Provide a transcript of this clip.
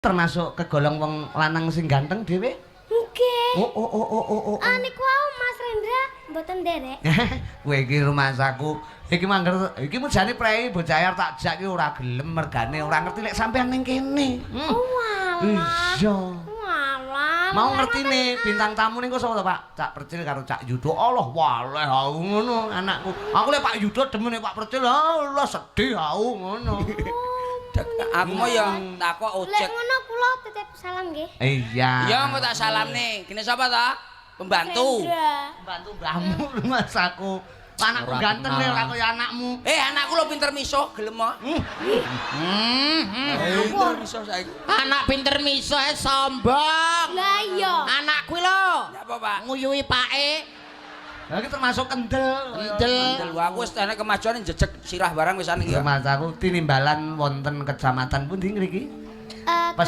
Termasuk kegolong wong lanang sing ganteng dhewe? Nggih. Oh. Ah, niku wau Mas Rendra mboten nderek. Kowe iki rumangsaku. Iki mangger iki mujane prei bocah arep tak jak iki ora gelem mergane ora ngerti lek sampean ning kene. Oh, walah. Iya. Walah. Mau ngerti nih bintang tamu ning sapa to, Pak? Cak Percil karo Cak Yudo. Allah waleh aku ngono anakku. Aku lek Pak Yudo demen Pak Percil, Allah sedih aku ngono. Aku mau ya takok Lek ojek. ngono kula titip salam nggih. Iya. Ya engko tak salamne. Gene sapa ta? Pembantu. Rendra. Pembantu mbahmu rumangsaku. Anakku Ora ganteng kenal. nek ora kaya anakmu. Eh, anakku lo pinter misuh, gelem ah. Pinter misuh saiki. Anak pinter misuh e sombong. Lah iya. Anak kuwi lho Ya apa, Pak? nguyuhi pake. Lah iki termasuk kendel. Kendel. Kendel aku wis ana kemajuan jejeg sirah barang wis ana iki ya. Rumangsaku tinimbalan wonten kecamatan pundi ngriki? Eh, Pas